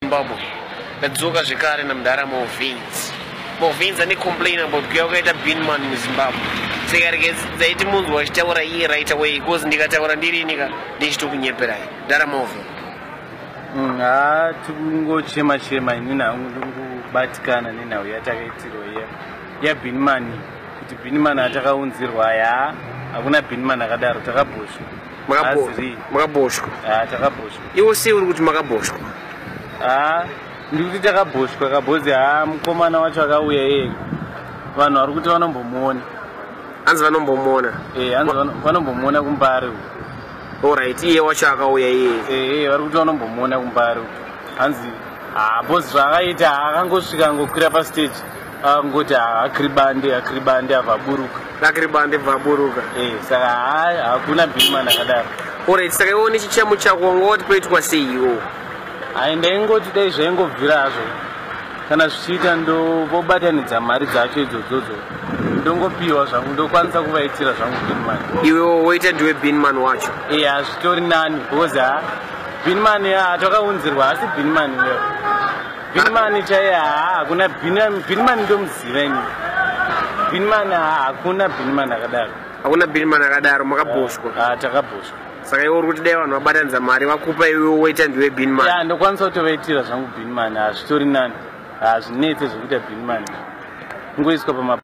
Zimbabwe. Ndadzoka zvekare namudhara Movins. Movins ane complain about kuya kwakaita Binman muZimbabwe. Saka regai timunzwa achitaura iye right away because ndikataura ndirini ka ndichitokunyeperai. Mudhara Movin. Ha, tikungochema chema. Inini hangu ndikubatikana nenhau yatakaitirwa iya yaBinman, kuti Binman atakaunzirwa ya, hakuna Binman akadaro, takabhoshwa. Haziri. Makabhoshwa? Ha, takabhoshwa. Iwo sei uri kuti makabhoshwa? Ha, ndikuti takabhoshwa kabhozi. Ha, mukomana wacho akauya iye, vanhu vari kuti vanombomuona. Hanzi vanombomuona? Eh, hanzi vanombomuona kuMbare uko. Alright, iye wacho akauya iye? Ee, vari kuti vanombomuona kuMbare uko. Hanzi ha, bhozi zvaakaita, akangosvika, angokwira pastage, angoti akribande akribande, abva aburuka. Akribande, bva aburuka. Eh, saka ha, hakuna Binman akadaro. Alright, saka iwo nechichemo chako wangoti poitwa sei iwo? Hai, ndaingoti dai zvaingobvira hazvo, kana zvichiita, ndovobatanidza mari dzacho idzodzodzo, ndongopiwa zvangu, ndokwanisa kuvaitira zvangu Binman. Iwewo woita ndiwe Binman wacho? E, hazvitori nani, because ha, Binman takaunzirwa, asi Binman uyo, Binman chaiye, ha, hakuna Binman. Ndomuziva ini Binman. Ha, hakuna Binman akadaro. Hakuna Binman akadaro, makabhoshwa? Ha, takabhoshwa. Saka iwe uri kuti dai vanhu vabatanidza mari, vakupa, iwe woita ndiwe Binman? Ya, ndokwanisa kutovaitira zvangu Binman, hazvitori nani, hazvinetse zvekuita Binman, kungoiswa pama.